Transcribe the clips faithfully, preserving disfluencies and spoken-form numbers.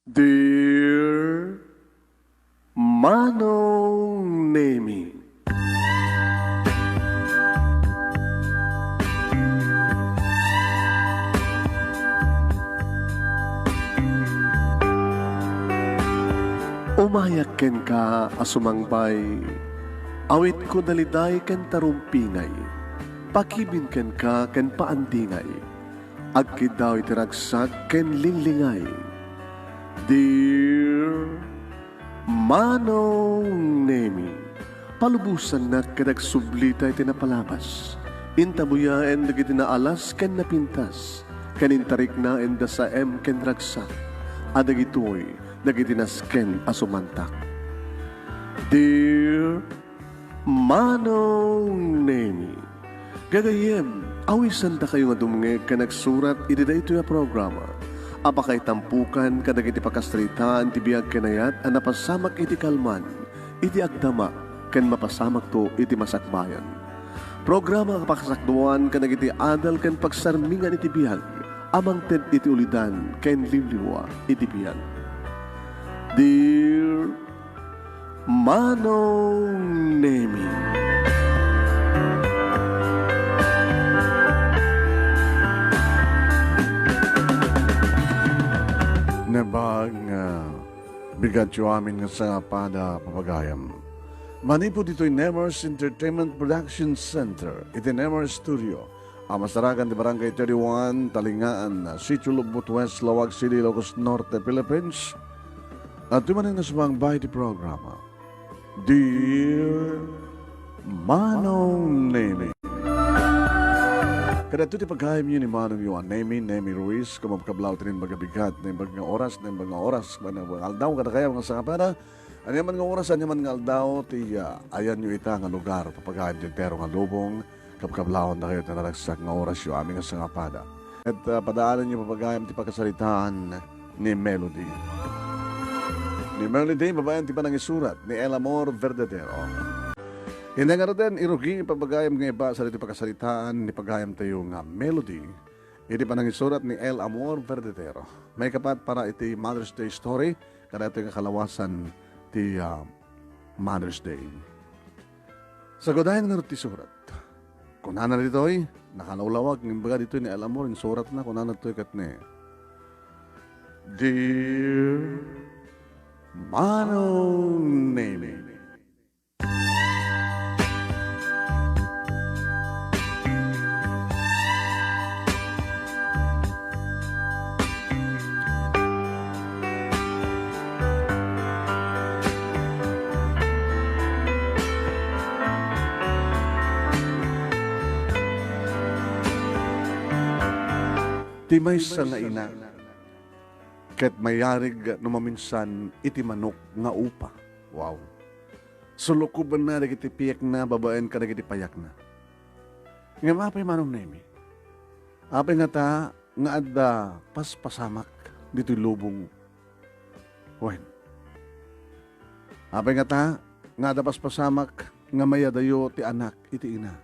Dear Manong Nemi. Umayak kenka a sumangbay, awitko daliday ken tarumpingay, pakibin kenka ken paandingay. Agkiddaw iti ragsak ken linglingay. Dear Manong Nemi, palubosannak ket agsublita iti napalabas. Intabuyaen dagiti naalas ken napintas, ken intariknaen da saem ken ragsak, a dagitoy dagiti nasken a sumantak. Dear Manong Nemi, gagayyem, awisandakayo nga dumngeg ken agsurat iti daytoy a programa a pakaitampokan kadagiti pakasaritaan ti biag ken ayat a napasamak iti kalman, iti agdama, ken mapasamakto iti masakbayan. Programa a pakasakduan kadagiti adal ken pagsarmingan iti biag a mangted iti ulidan ken liwliwa iti biag. Dear Manong Nemi. Naimbag nga bigatyo amin nga sangapada, papagayam. Manipud ditoy Nemers Entertainment Production Center, iti Nemers Studio, a masarakan ti Barangay thirty-one, Talingaan, Sitio Lubot West, Laoag City, Ilocos Norte, Philippines. Adtoy manen nga sumangbay ti programa, Dear Manong Nemi. Kadagitoy ti pagayamyo ni Manongyo a Nemi, Nemi Ruiz, kumabkablaw ti naimbag a bigat, naimbag nga oras, naimbag nga oras, naimbag nga aldaw, kadakayo nga sangapada, aniaman nga oras, aniaman nga aldaw, ti, ah, ayanyo ita nga lugar, papagayam ti entero nga lubong, kabkablawandakayo iti naragsak nga orasyo amin nga sangapada. Ket, ah, padaanenyo, papagayam, ti pakasaritaan ni Melody. Ni Melody, babaen ti panangisurat ni El Amor Verdadero. Ania ngaruden, irugi, papagayam, nga ibasa iti pakasaritaan ni pagayamtayo nga Melody, iti panangisurat ni El Amor Verdadero. Maikapat para iti Mother's Day story, kadagitoy nga kalawasan ti, ah, Mother's Day. Sagudayen ngarud ti surat. Kunana ditoy, nakalawlawag nga imbaga ditoy ni El Amor, insuratna, kunana ditoy ket ni, Dear Manong Nemi. Ti maysa nga ina, ket mayarig no maminsan iti manok nga upa. Wow. Sulukobenna dagiti piyekna babaen kadagiti payakna. Ngem apay, Manong Nemi? Apay ngata nga adda paspasamak ditoy lubong? Wen, apay ngata nga adda paspasamak nga mayadayo ti anak iti ina?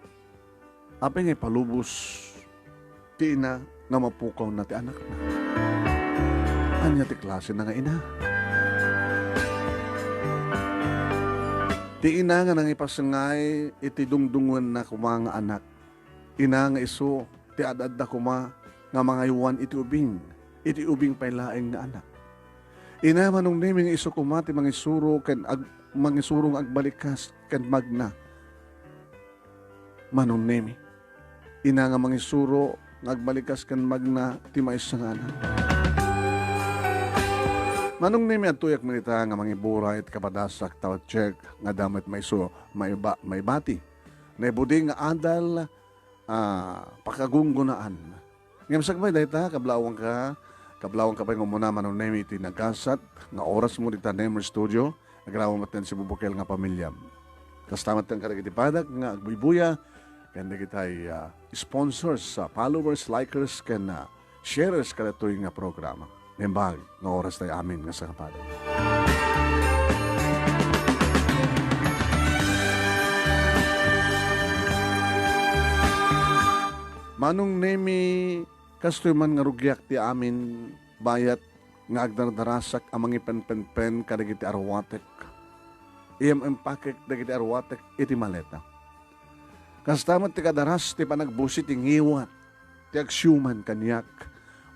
Apay nga ipalubos ti ina nga mapukawna ti anakna? Ania ti klasena nga ina? Ti ina nga nangipasngay iti dungdungenna koma nga anak. Ina nga isu ti ad-adda koma nga mangaywan iti ubing, iti ubing pay laeng nga anak. Ina, Manong Nemi, nga isu koma ti mangisuro ken ag-, mangisuro nga agbalikas ken magna. Manong Nemi, ina nga mangisuro nga agbalikas ken magna ti maysa nga anak. Manong Nemi, adtoyak met ita nga mangiburay iti kapadasak ta check nga adda met maisu-, maiba-, maibati. Naibudi nga adal, ah, pakagunggonaan. Ngem sakbay dayta, kablawanka, kablawanka pay nga umuna, Manong Nemi, iti nagasat nga orasmo dita Nemer Studio, agraman met ti sibubukel nga pamilyam. Kasta met kadagiti padak nga agbuybuya, ken dagiti, ah, sponsors, ah, followers, likers, ken, ah, sharers kadatoy nga programa. Naimbag nga oras tayo amin nga sangapada. Manong Nemi, kastoy man nga rugiak ti amin, bayat nga agdardarasak a mangipenpenpen kadagiti arwatek. Iyem-empakek dagiti arwatek iti maleta. Kasta met ti kadaras ti panagbusi ti ngiwat ti agsiuman kaniak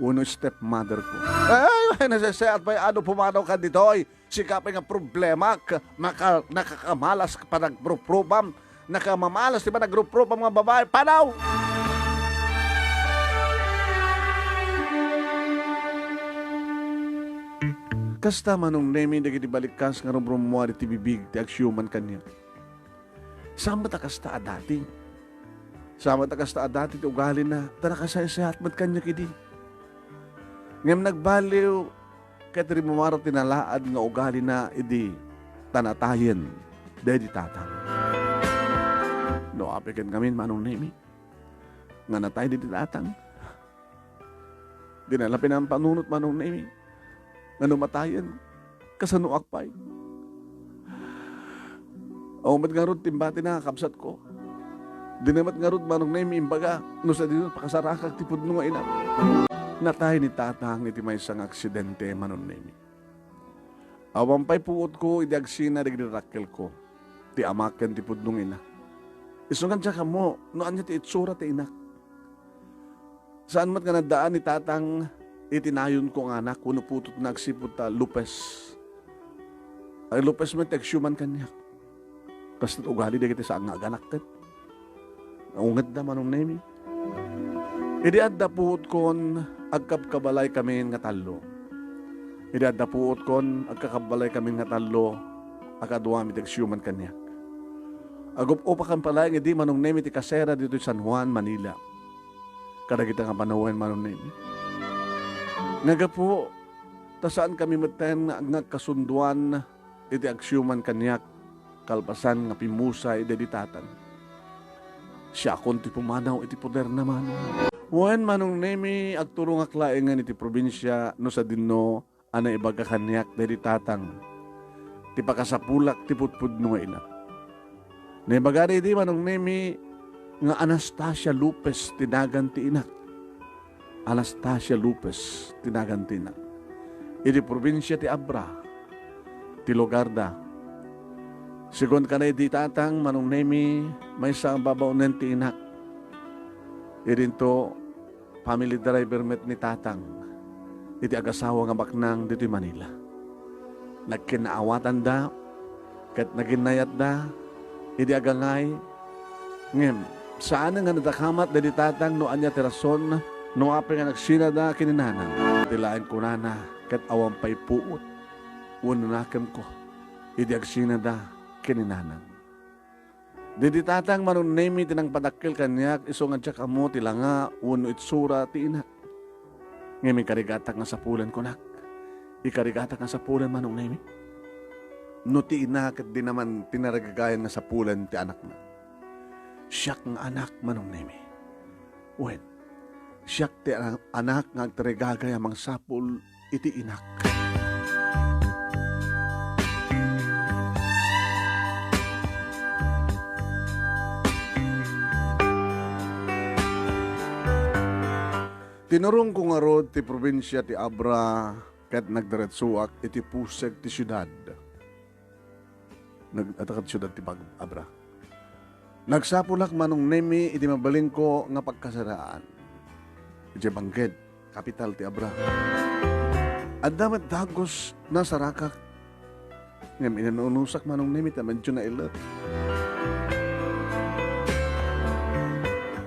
wenno stepmother ko. Ay, ay, naseseat pay adu pumanaw kaditoy. Sika pay nga problemak, maka-, nakakamalas ka panagruprubam, nakamamalas ti panagruprubam nga babae. Panaw! Kasta, Manong Nemi, dagiti balikkas nga rumrummuar iti bibig ti agsiuman kaniak. Saan met a kasta a dati? Saan met a kasta a dati ti ugalina, ta nakasaysayaat met kaniak idi. Ngem nagbaliw ket rimmuar ti nalaad nga ugalina idi ta natayen daydi tatang. No apay ket ngamin, Manong Nemi, nga natay daydi tatang? Di na la pinampanunot, Manong Nemi, nga no matayen, kasanoak pay? Awan met ngarud ti imbatina nga kabsatko. Di na met ngarud, Manong Nemi, imbaga no sadino pakasarakak ti pudno nga inak. Natay ni tatang iti maysa nga aksidente, Manong Nemi. Awan pay puotko idi agsina dagiti dakkelko, ti ama ken ti pudno nga ina. Isu nga diak ammo no ania ti itsura ti inak. Saan met nga naddaan ni tatang iti nayonko nga anak wenno putotna agsipud ta Lopez. Ay, Lopez met ti agsiuman kaniak. Kasta ti ugali dagiti saan nga aganak ket. Naungedda, Manong Nemi. Idi adda puotkon, agkabkabalay kamin nga tallo. Idi adda puotkon, agkakabbalay kamin nga tallo a kaduami ti agsiuman kaniak. Agup-upakan pay laeng idi, Manong Nemi, ti kasera ditoy San Juan, Manila. Kadagita nga panawen, Manong Nemi. Nga gapu, ta saan kami metten nga agkasunduan iti agsiuman kaniak kalpasan nga pimmusay daydi tatang. Siakon ti pumanaw iti poderna, Manong. Wen, Manong Nemi, agturongak laengen iti probinsia no sadino a naibaga kaniak daydi tatang ti pakasapulak ti pudpudno nga inak. Naibagada idi, Manong Nemi, nga Anastasia Lopez ti nagan ti inak. Anastasia Lopez ti nagan ti inak. Iti probinsia ti Abra ti lugarda. Sigun kada idi tatang, Manong Nemi, maysa a babaonen ti inak. Idinto, family driver met ni tatang iti agasawa nga baknang ditoy Manila. Nagkinnaawatanda ket naginnayatda idi agangay, ngem saanen nga nadakamat daydi tatang no ania ti rason no apay nga nagsinada ken ni nanang. Iti laeng kunana, ket awan pay puot wenno nakemko idi agsinada ken ni nanang. Daydi tatang, Manong Nemi, ti nangpadakkel kaniak, isu nga diak ammo ti langa wenno itsura ti inak. Ngem ikarigatak nga sapulen, kunak. Ikarigatak nga sapulen, Manong Nemi. No ti ina ket di naman tinarigagayan nga sapulen ti anakna. Siak nga anak, Manong Nemi. Wen, siak ti ana-, anak nga agtarigagay a mangsapul iti inak. Tinurongko ngarud ti probinsia ti Abra ket nagdiretsoak iti puseg ti siudad. Nag-, adda kad siudad ti Bag-, Abra. Nagsapulak, Manong Nemi, iti mabalinko nga pagkasaraan. Idiay Bangged, kapital ti Abra. Adda met dagus nasarakak. Ngem inanunusak, Manong Nemi, ta medyo nailet.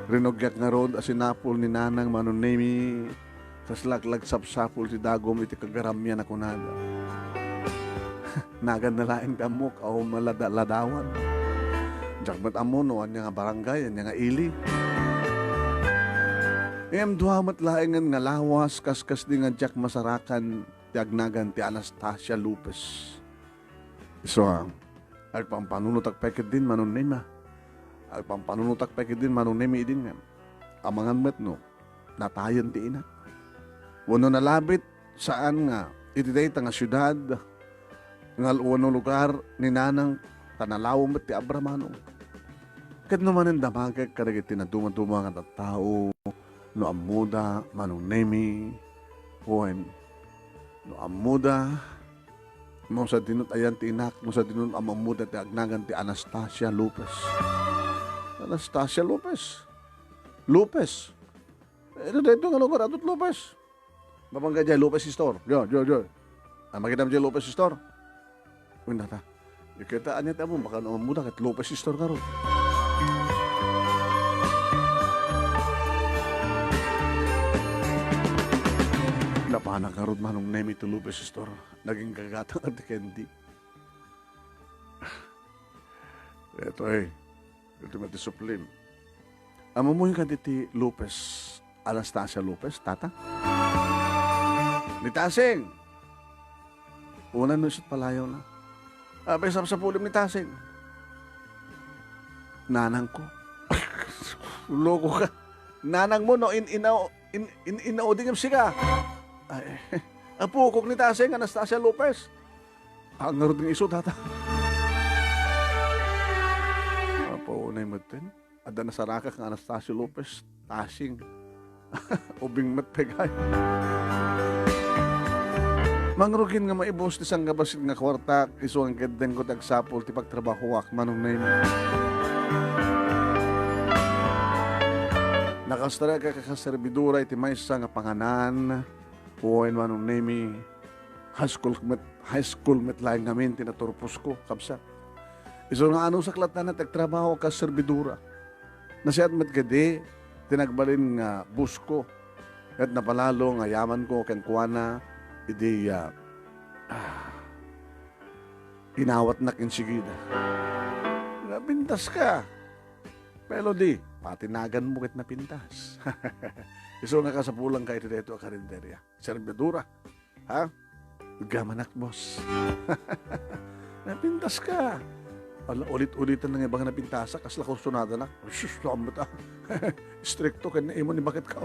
Rinugiak ngarud a sinapul ni Nanang, Manong Nemi. Kasla aglagsapsapul ti dagum iti kagaramian a kunada. Naganna laeng ti ammok, awan met lada-, ladawan. Diak met ammo no ania nga barangay, ania nga ili. Ngem dua met laengen nga lawas, kaskasdi nga diak masarakan ti agnagan ti Anastasia Lopez. Isu a, agpampanunotak pay ketdin, Manong Nemi. Agpampanunotak pay ketdin, Manong Nemi, idin ngem amangan met no natayen ti inak. Wenno nalabit, saan nga iti dayta nga siudad nga wenno lugar ni Nanang, ta nalawa met ti Abra, Manong. Ket no manen damagek kadagiti nadumaduma nga tattao, no ammoda, Manong Nemi, wen, No ammoda, no sadino ti ayan ti inak, no sadino a ammoda ti agnagan ti Anastasia Lopez. Anastasia Lopez? Lopez? Eh, ito, ito nga lugar, adto't Lopez. Mabangga diay Lopez Store. Diay, diay, diay. Ah, makita mo diay Lopez Store? Uy, nata. Ikita, anya ti amo, baka no ammoda ket Lopez Store ngarud. Napanak ngarud Manong Nemi ti Lopez Store. Naging gagata nga ti candy. Ito eh. Ito nga ti suplim. Ammoyo kadi ti Lopez, Anastasia Lopez, tata? Ni Tasing! Una no isu't palayawna. Apay sapsapulem ni Tasing? Nanangko. Loko ka. Nanangmo no in-, inaw-, in-, in-, inaudingem sika. Ay, apokok ni Tasing, Anastasia Lopez. Ang ngarud nga isu, tata. Apo, unay metten. Adda nasarakak nga Anastasia Lopez, Tasing. Ubing met pay gayam. Mangrugin nga maibus ti sangkabassit nga kuartak, isu nga keddengko ti agsapul ti pagtrabahoak, Manong Nemi. Nakastarek a kakaserbidora iti maysa nga panganan, wen, Manong Nemi, high school met, high school met laeng ngamin ti naturposko, kabsat. Isu nga anusak latta ti agtrabaho a kaserbidora. Nasiat met kadi ti nagbalin nga boss ko. Ket napalalo nga ayamanko kenkuana idi, ah, ah, inawatnak insigida. Napintas ka. Pero di, pati naganmo ket napintas. Isu nga kasapulanka iti daytoy a karinderya. Serbidora. Ha? Gamanak, boss. Napintas ka. Ala, ulit-ulitan na nga ibang napintasak, kasla kursunada na. Sus, lambat ah. Istrikto ken naimon ni bakit ka.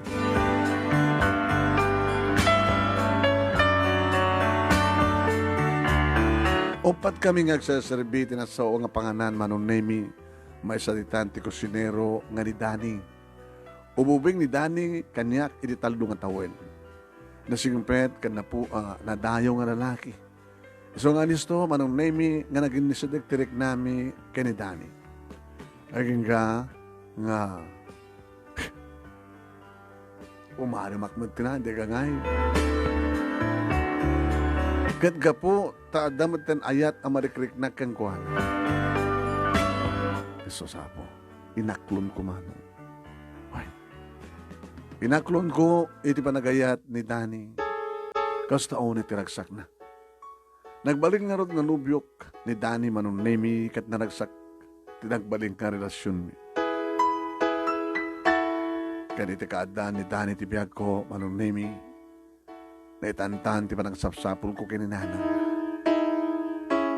Upat kami nga agserserbi ti nasao nga panganan, Manong Nemi. Maysa ditan ti kusinero nga ni Dani. Ububing ni Dani kaniak iti tallo nga tawen. Nasingpet ken napu-, ah, nadayo nga lalaki. Isu nga anisto, Manong Nemi, nga naginnisidek ti riknami ken ni Dani. Agingga nga umaremak met ti na, di ka ngay. Ket gapu ta adda met ten ayat a marikriknak kenkuana. Isu sapo, inaklonko manen. Ay. Inaklonko iti panagayat ni Dani. Kasta unay ti ragsakna. Nagbalin ngarud nga nobiok ni Dani, Manong Nemi, ket naragsak ti nagbalin nga relasionmi. Ket iti kaaddaan ni Dani ti biagko, Manong Nemi, naitantan ti panagsapsapulko ken ni Nanang.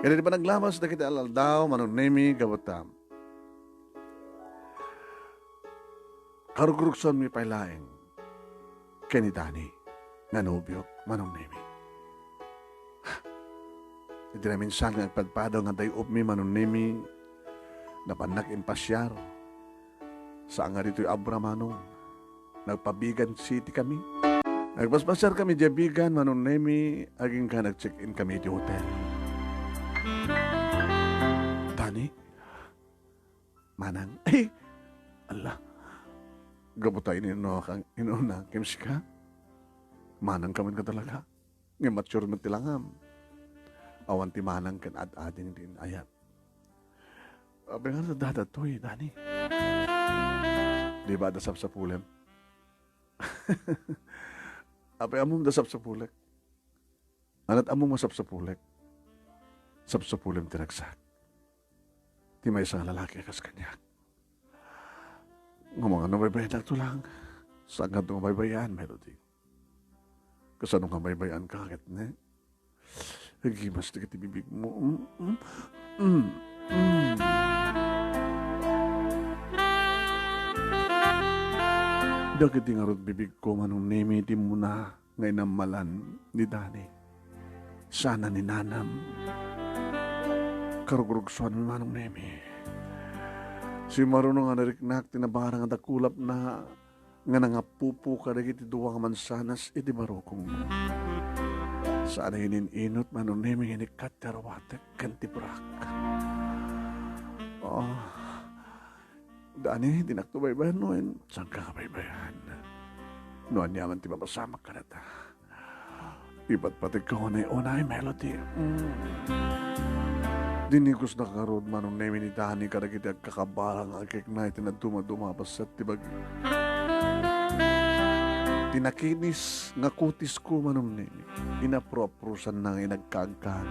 Ket iti panaglabas dagiti al-aldaw, Manong Nemi, gapu ta karugrugsuanmi pay laeng ken ni Dani nga nobiok, Manong Nemi. Iti naminsan nga agpadpadaw nga day-opmi, Manong Nemi, napannak impasiar. Saan nga ditoy Abra, Manong. Nagpa-Vigan City kami. Nagpaspasiar kami diay Vigan, Manong Nemi, agingga nag-check-in kami iti hotel. Dani? Manang? Ay! Ala, gapu ta ininuna kang, inuna ken sika? Manang ka man ka talaga. Nga mature met ti langam. Awan ti manang ken ad-ading ti in-ayat. Apay nga dada toy, Dani? Di ba adda sapsapulem? Apay ammom da sapsapulek? Anat ammom nga sapsapulek? Sapsapulem ti ragsak. Ti maysa nga lalaki a kas kaniak. Nga mga nabaybayanakto lang. Saan nga baybay-an, Melody? Kasano nga baybay-an ka, ket ne? Agimas dagiti bibigmo. Mm, mm, mm, mm. Dagiti ngarud bibigko, Manong Nemi, ti muna nga inammalan ni Dani. Sana ni Nanam. Karugrugsuanmi, Manong Nemi. Simaruno nga nariknak ti nabarang a dakulapna nga nangapupo kadagiti dua nga mansanas iti barukongna. Saan a inin-inut, Manong Nemi, nga inikkat ti arwatek ken ti brak. Ah, Dani, dinakto baybayan no wen? Saanka nga baybayan? No aniaman ti mapasamak kadata. Ipatpategko unay-unay, Melody. Mm. Dinigos na karud, Manong Nemi, ni Dani kadagiti agkakabara nga agikna iti nadumaduma a bassit ti bagyo. Ti nakinis nga kutisko, Manong Nemi, inapro-aprosanna nga inagkaagkan.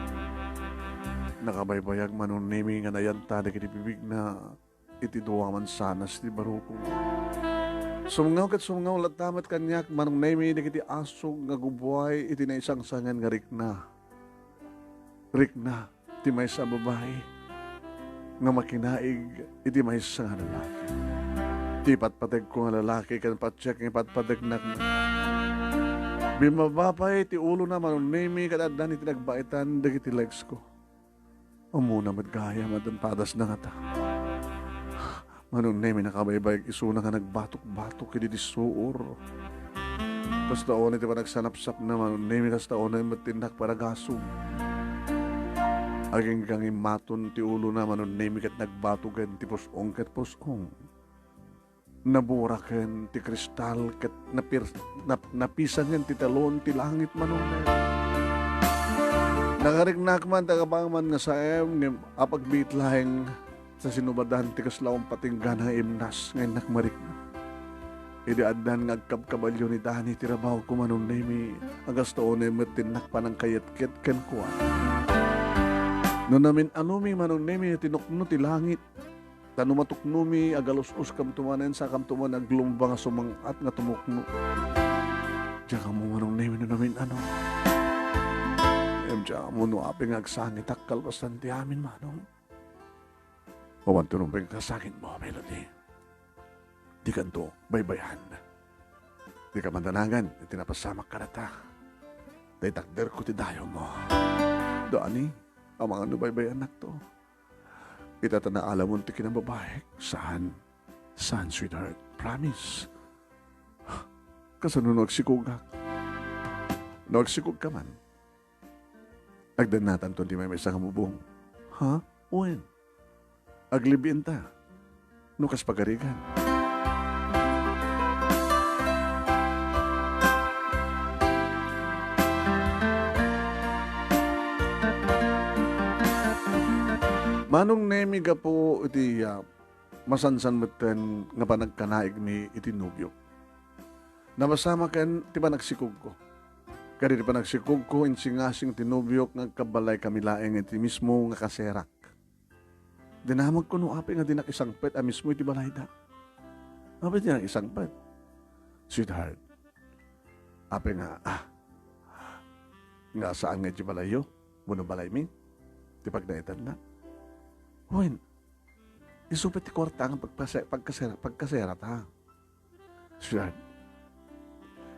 Nakabaybayag, Manong Nemi, nga nayanta dagiti bibigna iti dua a mansanas ti barukong. Sumngaw ket sumngaw latta met kaniak, Manong Nemi, dagiti asug nga gubuay iti naisangsangan nga rikna. Rikna ti maysa a babai nga makinaig iti maysa nga lalaki. Ti patpategko nga lalaki ken patiek nga ipatpategnak met. Bimmaba pay ti ulona, Manong Nemi, ket addan iti nagbaetan dagiti legsko. Ammona met gayam a danpadasna ngata. Manong Nemi, nakabaybayag isuna nga nagbatok-batok iti suor. Kasta unay ti panagsanapsapna, Manong Nemi, kasta unay met ti innak panagasum. Agingga nga immaton ti ulona, Manong Nemi, ket nagbatogen ti pus-ong ket pus-ong. Naburaken ti kristal ket napir-, nap-, napisangen ti talon ti langit, Manong Nemi. Nakariknak man ti agabang man nga saem, ngem apagbiit laeng ta sinubadan ti kasla umpatinggan nga imnas nga innak marikna. Idi addan nga agkabkabalio ni Dani ti rabawko, Manong Nemi, a kasta unay met ti innak panangkayatket kenkuana. No namin-anomi, Manong Nemi, a tinukno ti langit, ta no matuknomi, agalus-uskamto manen, sakamto man aglumba nga sumang-at nga tumukno. Diak ammo, Manong Nemi, no namin-ano. Em, diak ammo no apay nga agsangitak kalpasan ti amin, Manong. Awan to nupay kasakitmo, Melody. Dikanto baybayan. Dika mandanagan iti napasamak kadata. Ta itakderko ti dayawmo. Dani, amangan no baybayannakto. Ita ta naalamon ti kinababaek. Saan? Saan, sweetheart? Promise. Kasano no agsikogak? No agsikogka man, agdannatanto ti maymaysa nga bubong. Ha? Wen? Aglibienta. No kas pagarigan. Manong Nemi, gapu iti, ah, masansan metten nga panagkanaigmi iti nobiok. Napasamaken ti panagsikogko. Ket iti panagsikogko, insingasing ti nobiok nga agkabalaykami laeng iti mismo nga kaserak. Dinamagko no apay nga dinak isangpet a mismo iti balayda. Apay dinak isangpet? Sweetheart, apay nga, ah, nga saan nga iti balayyo? Wenno balaymi? Ti pagnaetanna? Wen, isu pay ti kuarta nga pagpase-, pagkasera-, pagkaserata. Sweetheart,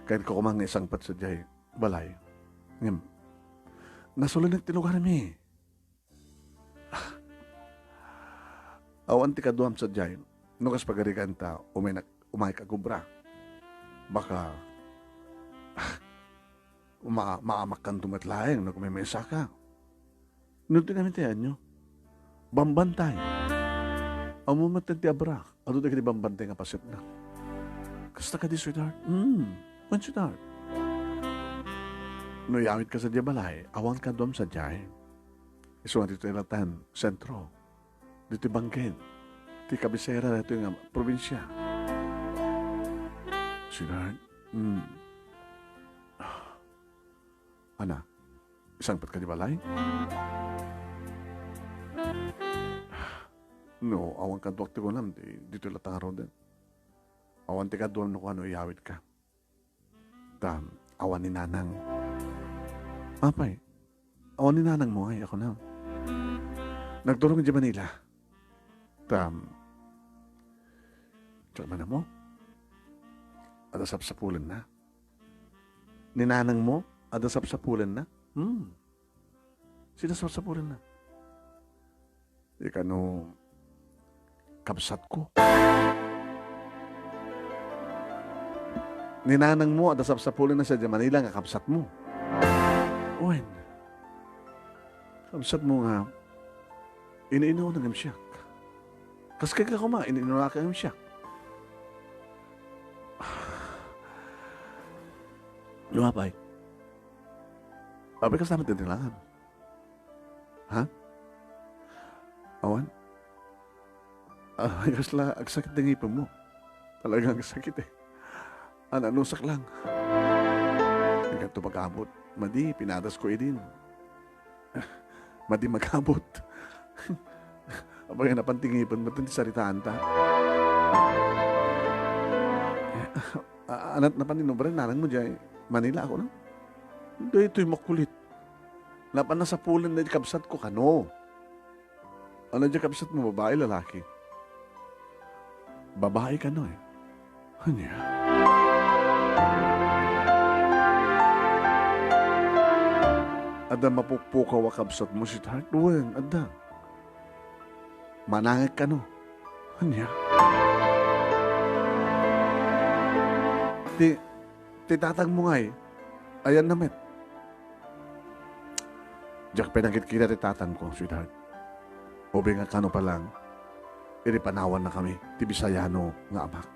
kayatka koma nga isangpet sadiay balay. Ngem, nasulinek ti lugarmi. Awan ti kaduam sadiay, no kas pagarigan ta umaynak-, umayka agobra. Baka, ma-, maamakkanto met laeng no kumaymaysaka. No ti namintayanyo, bambantay. Ammo met ti abrak, adu dagiti bambantay nga pasetna. Kasta kadi, sweetheart? Hmm, wen, sweetheart. No iyawitka sadiay balay, awan kaduam sadiay. Isu nga ditoy latan, sentro. Ditoy bangked. Ti kabisera ditoy nga probinsia. Sweetheart, hmm. Ana, isangpet ka di balay? No, awan kaduak ti kunam, di, ditoy latan ngaruden. Awan ti kaduam no kuano iyawitka. Ta, awan ni nanang. Apay, awan ni nanangmo, ay, ako na. Nagturong di Manila. Ta, diak man ammo. Adda sapsapulenna. Ni nanangmo, adda sapsapulenna? Hmm. Sino sapsapulenna? Di kano kabsatko. Ni nanangmo, adda sapsapulenna sadiay Manila nga kabsatmo. Wen, kabsatmo nga, iniinuna ngem siak. Kas kenka koma, iniinunaka ngem siak. Lumapay. Apay, kas naman tinilangan. Ha? Awan? Ah, kasla agsakit ti ngipem mo. Talagang agsakit eh. Ananusak lang. Agto pag-abot. Madi, pinadas ko idin. Madi mag-abot. Apay, napan ti ngipem mo, ti saritaanta. Ah, anat napan inubra nanang mo diay Manila ako lang. Daytoy makulit. Napan nasapulan na kabsat ko kano. Ano diay kabsat mo, babae, lalaki? Babae kano eh. Ania? Adda mapukpukaw a kabsat mo, sweetheart? Wen, adda. Manangek kano? Ania? Ti, ti tatang mo ngay, ayan na met. Diak pay nakitkita ti tatangko, sweetheart. Ubing nga kano pa lang, idi panawanna kami ti Bisayano nga amak.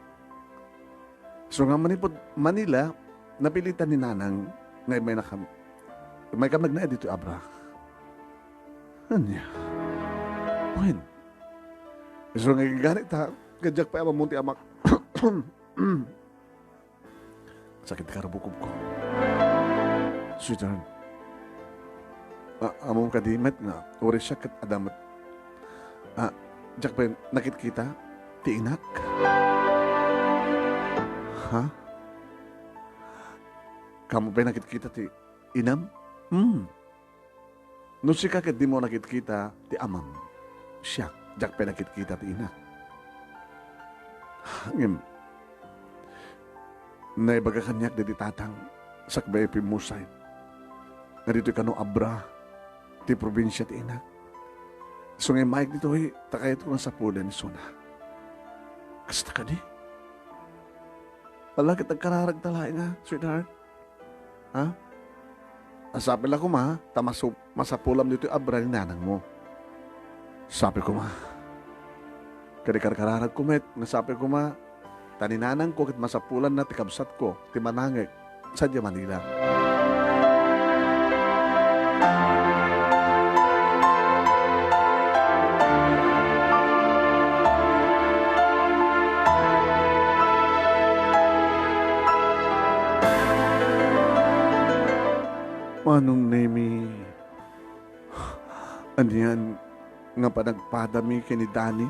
So nga manipud Manila, napilitan ni Nanang nga imayna kami. May kami nagnaed ditoy Abra. Ania? Wen. So nga gani ta, nga diak pay amamon ti amak. Sakit ti karubukobko. Sweetheart. A-, ammom kadi met nga, uray siak ket adda met. A, diak pay nakitkita ti inak? Ha? Kaammo pay nakitkita ti inam? Hmm. No sika ket dimo nakitkita ti amam, siak, diak pay nakitkita ti inak. Ngem, naibaga kaniak daydi tatang, sakbay a pimmusay, nga ditoy kano Abra, ti probinsia ti inak. So nga immaik ditoy, ta kayatko nga sapulan isuna. Kasta kadi? Ala ket agkararagta laeng, a, sweetheart. Ha? A, sapay la koma, ta masu-, masapulam ditoy Abra ni nanangmo. Sapay koma. Kadi karkararagko met, nga sapay koma, ta ni nanangko ket masapulanna ti kabsatko, ti manangek, sadiay Manila. Manong Nemi, anian nga panagpadami ken ni Dani?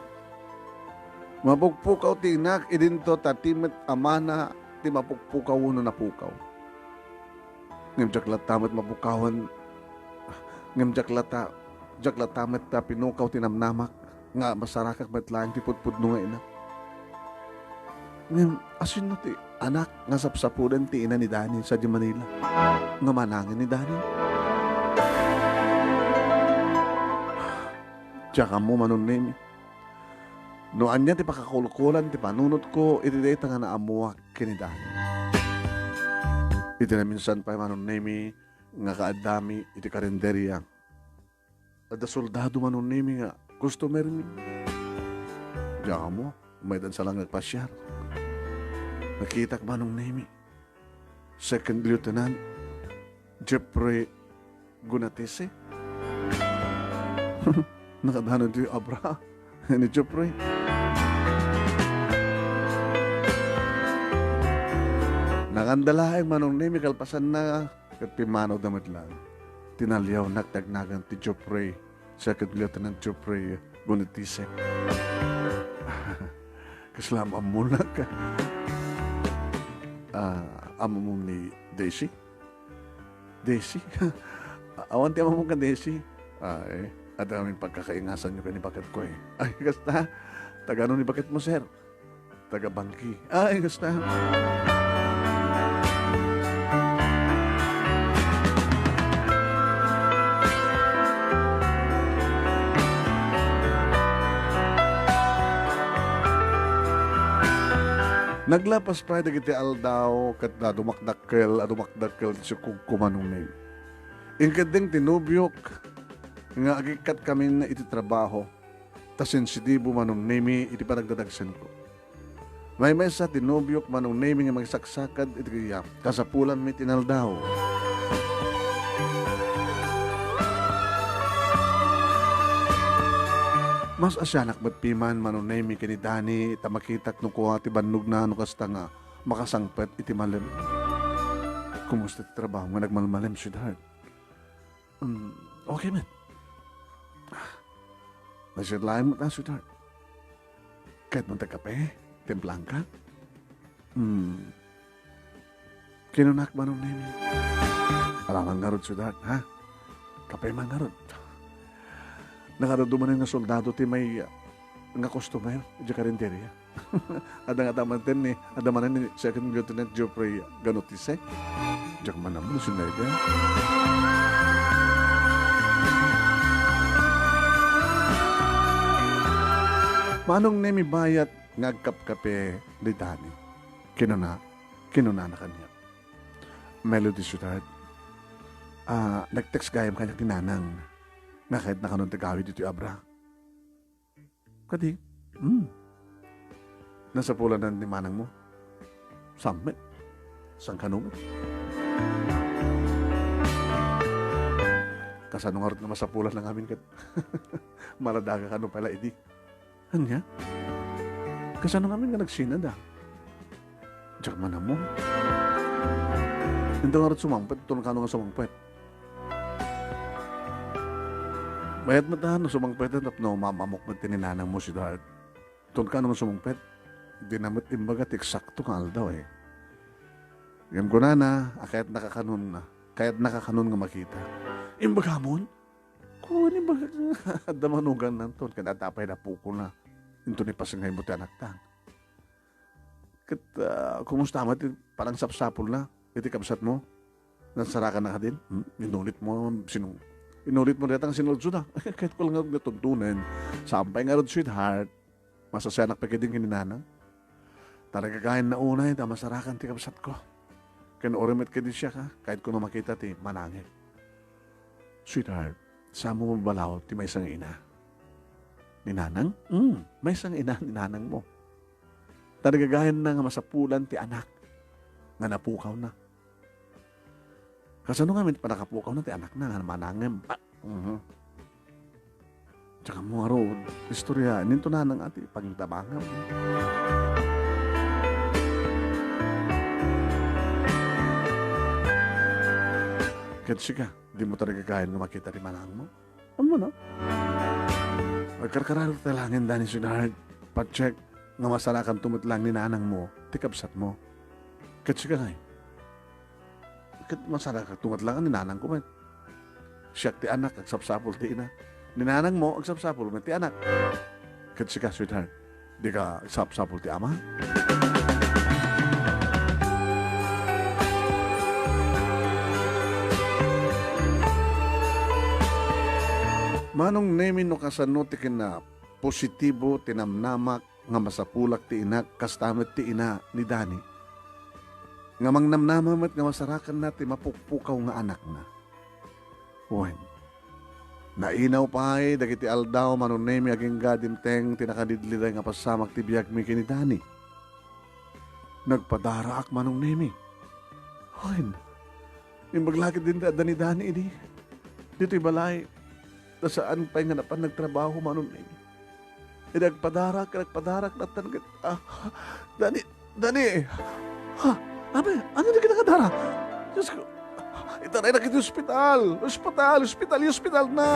Mapukpukaw ti inak idinto ta ti met amana ti mapukpukaw wenno napukaw. Ngem diak latta met mapukawan, ngem diak latta, diak latta met ta pinukaw ti namnamak nga masarakak met laeng ti pudpudno nga ina. Ngem asino ti anak nga sapsapulan ti ina ni Dani sadiay Manila nga manangen ni Dani? Diak ammo, Manong Nemi. No ania ti pakakulkulan ti panunotko iti dayta nga naammoak ken ni Dani. Iti naminsan pay, Manong Nemi, nga kaaddami iti karinderia, adda soldado, Manong Nemi, nga customer mi. Diak ammo, maydan sa lang nagpasiar. Nakitak, Manong Nemi, Second Lieutenant Jeffrey Gunatese. Nakadano ti Abra ni Jeffrey. Nakanda laeng, Manong Nemi, kalpasanna ket pimmanawda met laeng. Tinaliawnak ti agnagan ti Jeffrey, Second Lieutenant Jeffrey Gunatise. Kasla am-ammonak. Ah, ammom ni Daisy? Desi? Awan ti amamon ken Desi? Ay, adda amin pagkakaingasanyo ken ni baketko, eh. Ay, kasta? Taga ano ni baketmo, sir? Taga Bangki. Ay, kasta? Naglapas pay dagiti aldaw ket dumakdakkel a dumakdakkel ti sukogko, Manong Neng. Inkeddeng ti nobiok nga agikkatkami iti trabaho, ta sensitibo, Manong Nemi, iti panagdadagsenko. Maymaysa ti nobiok, Manong Nemi, nga makisaksakad iti kasapulanmi ti inaldaw. Mas asianak met piman, Manong Nemi, ken ni Dani, ta makitak no kua ti bannogna no kasta nga makasangpet iti malem. Kumusta ti trabaho nga nagmalmalem, sweetheart? Mm, okay met. Nasir laeng met, ah, sweetheart. Kayatmo ti kape? Timplaanka? Mm. Kinunak, Manong Nemi. Alangan ngarud, sweetheart, ha? Kape man ngarud. Nakadadu manen nga soldado ti may, ah, nga customer, idiay karinderya. Adda nga tamanten ni, adda manen ni Second Lieutenant Geoffrey Ganotise. Diak man ammo, sinay ka? Manong Nemi, bayat nga agkapkape ni Dani. Kinuna, kinunana kaniak. Melody, sweetheart. Ah, nag-text gayam kaniak ni Nanang. Nga kayatna kanon ti agawid iti abra. Kadi, hmm. Nasapulanan ni manangmo? Saan met? Saan kano met? Kasano ngarud nga masapulan na ngamin ket maladaga kano pay la idi? Ania? Kasano ngamin nga nagsinada? Diak man ammo. Inton ngarud sumangpet, inton kano nga sumangpet. Mayat met a no sumangpet tapno mamamok met ti ni nanangmo, sweetheart. Inton kano nga sumangpet, dina met imbaga ti eksakto nga aldaw, eh. Ngem kunana a kayatnaka kanon, kayatnaka kanon nga makita. Imbagamon? Kun imbaga, adda manuganna inton, ken adda pay napukona. Inton ipasngaymo ti anakta. Ket, ah, kumusta met ti panangsapsapulna iti kabsatmo? Nansarakanna kadin? Hmm? Inulitmo, sinu-, inulitmo dayta nga sinulsod, ah. Kayatko la ngarud nga tuntunen. Saan pay ngarud, sweetheart. Masasianak pay kadin ken ni nanang. Tarigagayanna unay ta masarakan ti kabsatko. Ken uray met kadin siak, ah, kayatko no makita ti manangek. Sweetheart, saanmo mabalaw ti maysa nga ina? Ni nanang? Hmm, maysa nga ina ni nanangmo. Tarigagayanna nga masapulan ti anak nga napukawna. Kasano ngamin ti pannakapukawna ti anakna nga manangem? Ah, mhm. Diak ammo ngarud, istorya, inton nanang a ti pangitabangam. Ket sika, dimo tarigagayan nga makita ti manangmo? Ammom, no? Agkarkararag ta laeng, Dani, sweetheart. Pa-check nga masarakanto met laeng ni nanangmo ti kabsatmo. Ket sika ngay? Ket masarakanto met laeng ni nanangko met. Siak ti anak, agsapsapul ti ina. Ni nanangmo, agsapsapul met ti anak. Ket sika, sweetheart, dika sapsapul ti ama? Manong Nemi, no kasano ti kinapositibo ti namnamak nga masapulak ti inak, kasta met ti ina ni Dani, nga mangnamnama met nga masarakanna ti mapukpukaw nga anakna. Wen, nainaw pay dagiti aldaw, Manong Nemi, agingga dimteng ti nakadidliday nga pasamak ti biagmi ken ni Dani. Nagpadaraak, Manong Nemi. Wen, imbag la ketdin ti adda ni Dani idi, ditoy balay, ta saan pay nga napan nagtrabaho, Manong Nemi. Idi agpadarak, agpadarak, nattan ket, ah, Dani, Dani! Ha? Abi, ania ti kinakadara? Diosko, itaraynak iti ospital! Ospital! Ospital! Ospital na!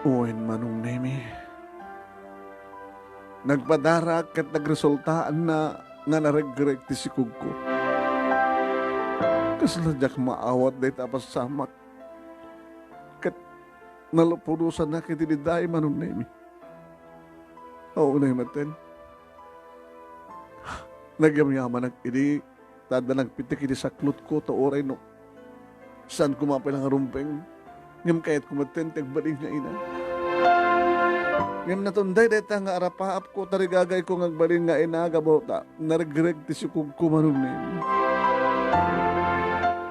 Wen, Manong Nemi. Nagpadarak ket nagresultaanna nga naregrek ti sikogko. Kasla diak maawat dayta a pasamak ket nalupudosanak iti daydiay, Manong Nemi. Aw, unay metten, nagyamyamanak idi ta adda nagpitik iti saklotko ta uray no Saan koma pay la nga rumbeng, ngem kayatko metten ti agbalin nga ina. Ngem natunday dayta nga arapaapko, tarigagayko nga agbalin nga ina gapu ta naregreg ti sikogko, Manong Nemi.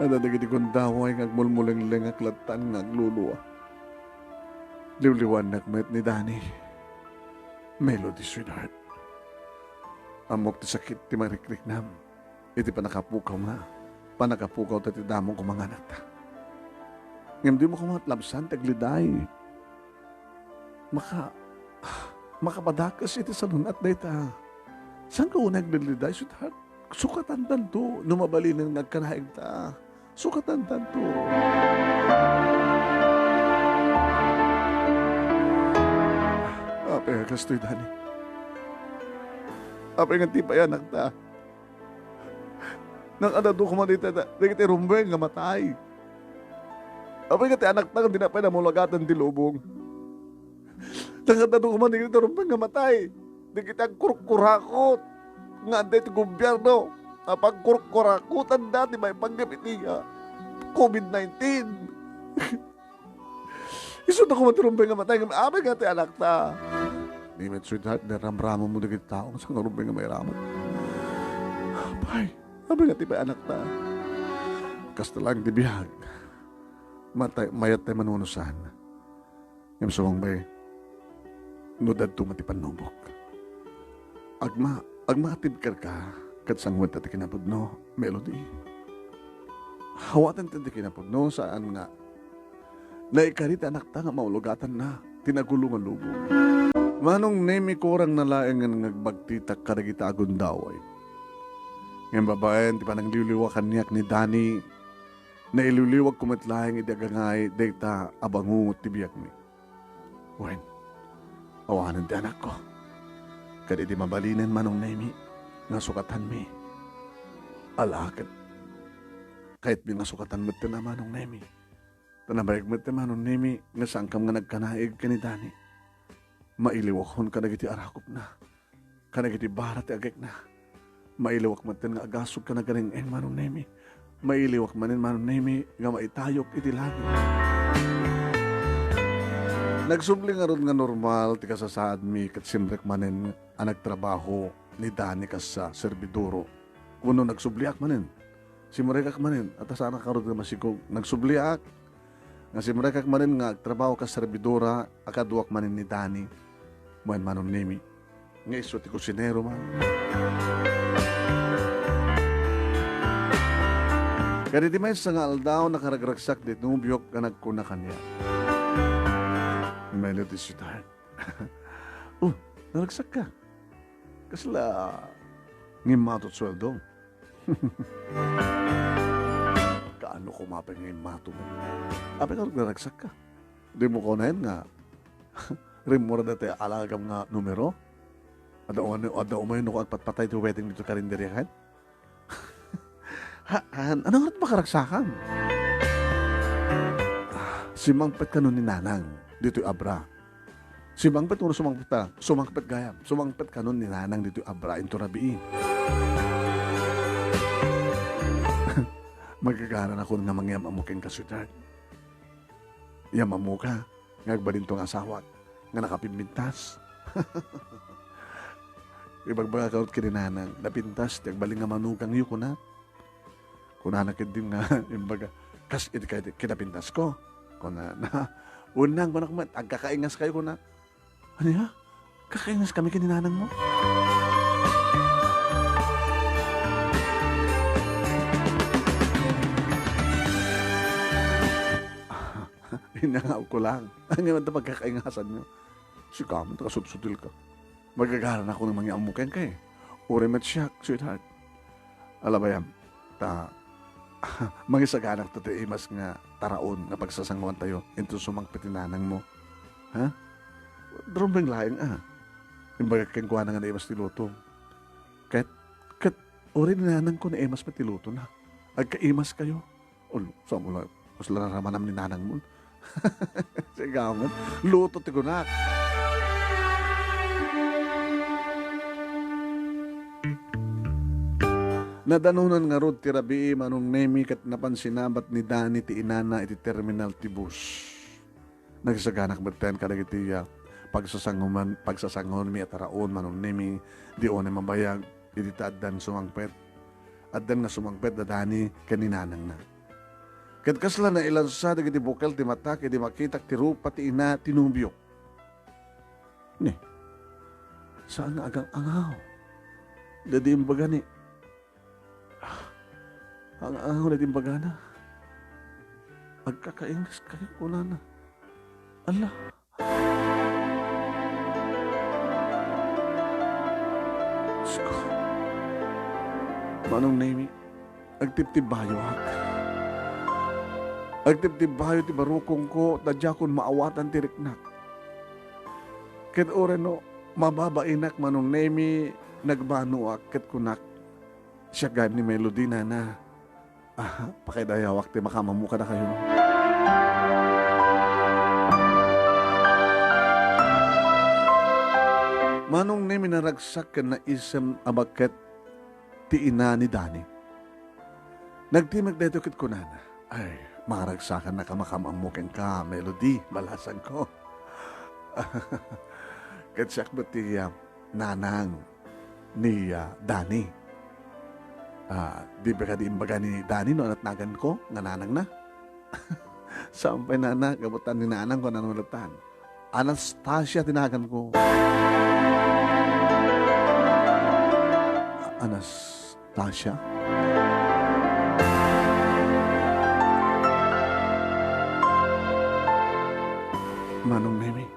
Adda dagiti gundaway nga agmulmulengleng a klattan nga aglulua. Liwliwaannak met ni Danny. Melody, sweetheart. Ammok ti sakit ti marikriknam iti pannakapukaw nga, pannakapukaw ta ti damong koma nga anakta. Ngem dimo koma met labsan ti agliday. Maka-, makapadakes iti salun-at dayta. Saanka unay agliday, sweetheart? Sukatantanto no mabalinen nga agkanaigta. Sukatantanto. Apay nga kastoy, Danny? Apay nga ti pay anakta? Nang adda koma dita, dagiti rumbeng nga matay. Apay nga ti anakta nga dina pay namulagaten ti lubong? Nang adda koma dagiti rumbeng nga matay. Dagiti agkurkurakot nga adda iti gobierno a pagkurkurakotanda ti maipanggep iti, ah, covid nineteen. Isu na koma ti rumbeng nga matay, ngem apay nga ti anakta? Ni met, sweetheart, naramramam mo dagiti tao nga saan nga rumbeng nga mairamut. Apay, apay nga ti pay anakta? Kasta laeng ti biag. Matay, mayat tay manunusan. Ngem sumangbay, no dadto met ti pannubok. Agma-, agmaatid kenka ket sanguenta ti kinapudno, Melody. Awaten ti kinapudno, saan nga naikari ti anakta nga maulugatanna ti nagulo nga lubong. Manong Nemi, kurangna laengen nga agbagtitak kadagiti agundaway. Ngem babaen ti panangliwliwa kaniak ni Danny, nailiwliwagko met laeng idi agangay dayta a bangungot ti biagmi. Wen, awanen ti anakko. Ket idi mabalinen, Manong Nemi, nga sukatanmi, ala ket kayatmi nga sukatan metten a, Manong Nemi. Ta nabayag metten, Manong Nemi, nga saankam nga nagkanaig ken ni Danny. Mailiwakon kadagiti arakupna. Kadagiti bara ti agekna. Mailiwak metten nga agasog ken agareng-eng, Manong Nemi. Mailiwak manen, Manong Nemi, nga maitayok iti langit. Nagsubli ngarud nga normal ti kasasaadmi ket simrek manen a nagtrabaho ni Danny kas a serbidoro. Wenno nagsubliak manen. Simrekak manen, a ta saanak ngarud nga masikog. Nagsubliak nga simrekak manen nga agtrabaho kas serbidora a kaduak manen ni Danny. Wen, Manong Nemi, nga isu ti kusinero man. Kadagiti maysa nga aldaw, nakaragragsak ti nobiok nga nagkuna kaniak, "Melody, sweetheart." "Oh, naragsakka? Kasla ngimmato ti sueldo?" "Kaano koma pay nga immato mo? Apay nga nagragsakka? Dimo kunaen nga rimmura daytoy alagam nga numero? Adda umay-, adda umayonko agpatpatay ti wedding ditoy karinderiakan?" "Haan, ano nga makaragsakan?" "Ah, simmangpet kanon ni Nanang ditoy Abra." "Simmangpet, wenno sumangpet ta?" "Sumangpet gayam. Sumangpet kanon ni Nanang ditoy Abra into rabii." "Magagaranakon nga mangyam-ammo kenka, sweetheart. Yam-ammoka nga agbalinto nga asawak nga nakapimpintas." Ibagbagak ngarud ken ni Nanang, "Napintas ti agbalin nga manugangyo," kunak. Kunana ketdin nga, imbaga, "Kas iti kay-, kinapintasko?" Kunana. "Wen, Nang," kunak met, "agkakaingaskayo," kunak. "Ania? Kakaingaskami ken ni Nanang mo?" "Inangaw ko lang. Ania man ta pagkakaingasanyo?" "Sika man ta kasutsutilka. Magagaranakon nga mangyammo kenka, eh. Uray met siak, sweetheart. Ala bayam, ta mangisaganak ta ti imas nga taraon nga pagsasanguantayo inton sumangpet ni Nanang mo. Ha? Rumbeng laeng, a. Imbagak kenkuana nga naimas ti luto. Ket, ket, uray ni Nanang ko naimas met ti lutona. Agkaimaskayo." "Olo, saan mo la, kasla naramanam ni Nanang mo?" "Sigaw man, luto ti kunak." Nadanonan ngarud ti rabii, Manong Nemi, ket napan sinabat ni Dani ti inana iti terminal ti bus. Nagsaganak metten kadagiti, ah, pagsasanguman-, pagsasanguanmi a taraon, Manong Nemi, di unay mabayag iti ta addan sumangpet. Addan nga sumangpet da Dani ken ni nanangna. Ket kasla nailansa dagiti bukel ti matak idi makitak ti rupa ti ina ti nobiok. Ne, saan nga agang-angaw daydi imbaga ni, ah, ang-angaw daydi imbagana. Agkakaingas kayo, kunana. Ala. Diyos ko. Manong Nemi, agtibtibbayoak. Agtibtibbayo ti barukongko, ta diakon maawatan ti riknak. Ket uray no mababainak, Manong Nemi, nagmanoak ket kunak, "Siak gayam ni Melody, nana. Ah, pakaidayawak ti makaammo kadakayo." Manong Nemi, naragsak ken naisem a bakket ti ina ni Dani. Nagtimek daytoy ket kunana, "Ay, maragsakan a makaammo kenka, Melody, balasangko." Ket siak met ti, ah, nanang ni, ah, Dani. Ah, di ba kadi imbaga ni Dani no natnaganko nga nanangna? Saan pay, nana, gapu ta ni nanangko, nana, maletan. Anastasia ti naganko. A-, Anastasia? Manong Nemi,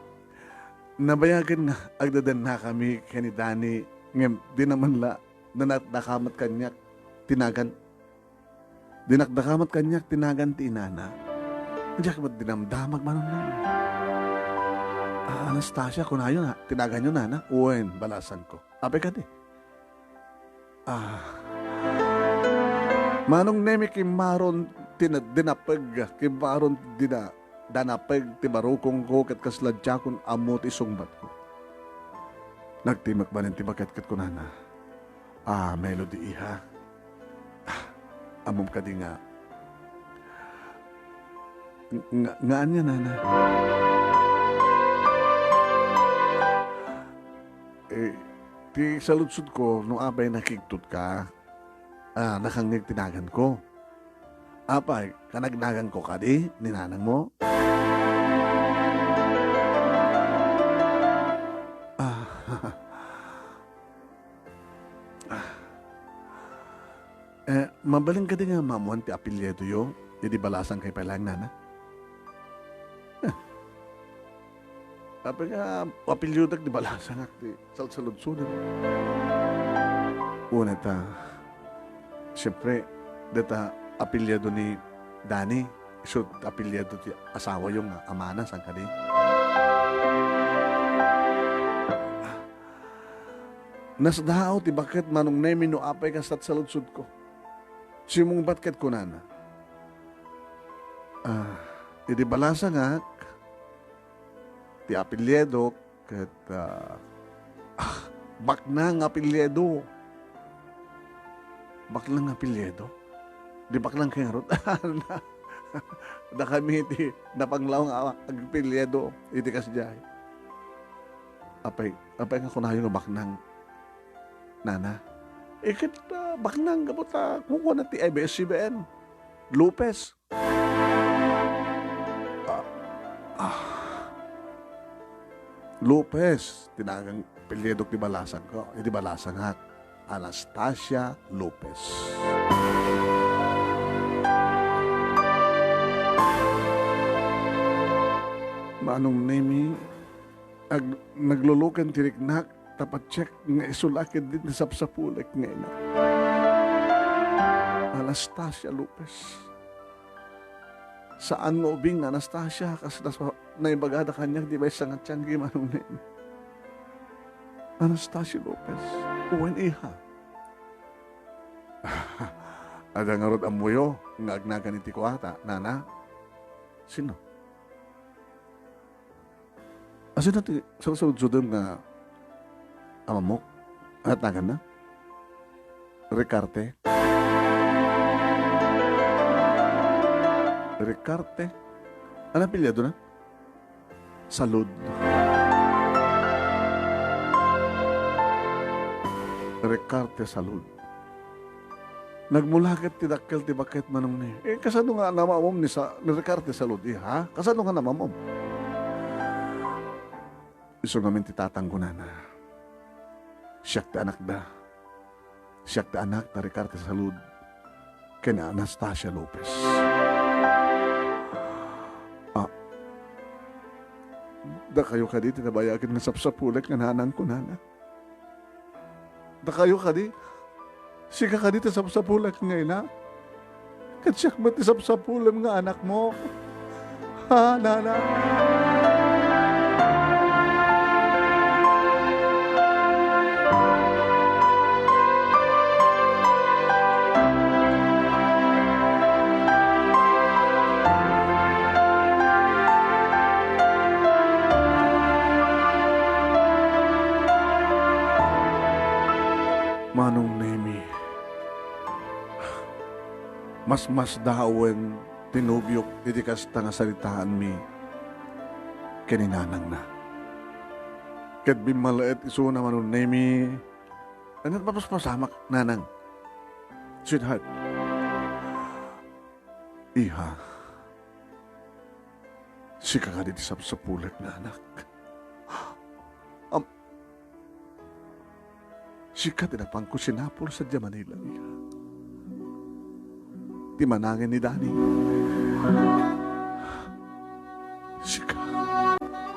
nabayagen nga agdadannakami ken ni Dani, ngem di naman la nanakdakamat kaniak ti nagan. Dinakdakamat kaniak ti nagan ti inana. Diak met dinamdamag, Manong Nemi. "Ah, Anastasia, kunayo na, ti naganyo, nana?" "Wen, balasangko." "Apay kadi?" Ah. Manong Nemi, kimmaron ti na-, dinapeg, kimmaron dina-, danapeg ti barukongko ket kasla diakon ammo ti isungbatko. Nagtimek manen ti bakket ket kunana, "Ah, Melody, iha. Ah, ammom kadi nga, nga, nga ania, nana?" Eh, ti saludsodko, no apay nakigtotka, ah, nakangngeg ti naganko. Apay, kanagnaganko kadi ni nanangmo? Ah, eh, mabalin kadi nga maammoan ti apelyidoyo, idi balasangkayo pay laeng, nana? Eh, apay nga apelyidak ti balasangak ti salsaludsodem? Una ta, siempre, deta apelyido ni Dani, isu ti apelyido ti asawayo nga amana, saan kadi? Nasdaaw ti bakket, Manong Nemi, no apay kasta ti saludsodko. Simungbat ket kunana, "Ah, idi balasangak, ti apelyidok ket, ah, ah, baknang apelyido." "Baknang apelyido? Di baknang kay ngarud?" "Dakami ti napanglaw nga agpelyido iti kasdiay." "Apay, apay nga kunayo nga baknang, nana?" "Eh, ket, ah, baknang gapu ta kukuana ti A B S C B N. Lopez." Ah, ah. "Lopez ti nagan apelyidok ti balasangko, iti balasangak, Anastasia Lopez." Manong Nemi, ag-, nagluluken ti riknak, ta patiek nga isu la ketdi ti nasapsapulek nga ina. Anastasia Lopez. Saan nga ubing nga Anastasia, kas nas-, naibagada kaniak di maysa nga tianggi, Manong Nemi. Anastasia Lopez. Wen, iha. Adda ngarud ammoyo nga agnagan iti kuata, nana? Sino? Asino ti salsaludsodem nga amamok? Anat naganna? Ricarte. Ricarte. Ano apelyido na? Salud. Ricarte Salud. Nagmula ket ti dakkel ti baket, Manong Nemi. Eh, kasano nga namamom ni Sa-, ni Ricarte Salud, eh, ha? Kasano nga namamom? Isu ngamin ti tatang kunana. Siak ti anakda. Siak ti anak ni Ricarte Salud ken ni Anastasia Lopez. Ah, dakayo kadi ti nabayagen nga sapsapulek nga nanang kunana? Dakayo kadi? Sika kadi ti sapsapulek nga ina? Ket siak met ti sapsapulem nga anakmo. Ha, nana? Manong Nemi, masmasdawen ti nobiok iti kasta nga saritaanmi ken ni nanangna. Ket bimmalaet isuna, Manong Nemi, ania ti mapaspasamak, nanang? Sweetheart. Iha, sika kadi ti sapsapulek nga anak. Am-, sika ti napanko sinapul sadiay Manila, iha. Ti manangen ni Dani. Sika.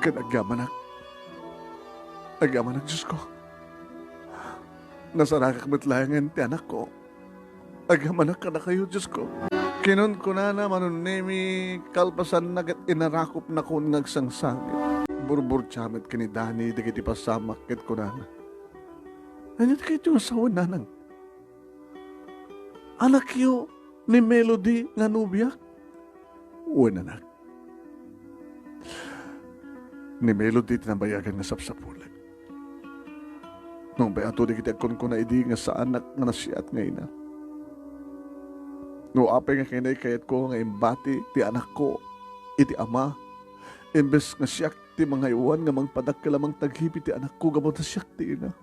Ken agyamanak. Agyamanak, Diosko. Nasarakak met laengen ti anakko. Agyamanak kadakayo, Diosko. Kinunkunana, Manong Nemi, kalpasanna ket inarakupnakon nga agsangsangit. Burburtia met ken ni Dani dagiti pasamak ket kunana, "Ania ti kayatyo nga sawen, nanang? Anakyo ni Melody nga nobiak?" "Wen, anak. Ni Melody ti nabayagen nga sapsapulek. Nang bay-ato dagiti agkunkuna idi nga saanak nga nasiat nga ina. No apay nga kaynaykayatko nga imbati ti anakko iti ama, imbes nga siak ti mangaywan nga mangpadakkel a mangtagipit ti anakko gapu ta siak ti ina.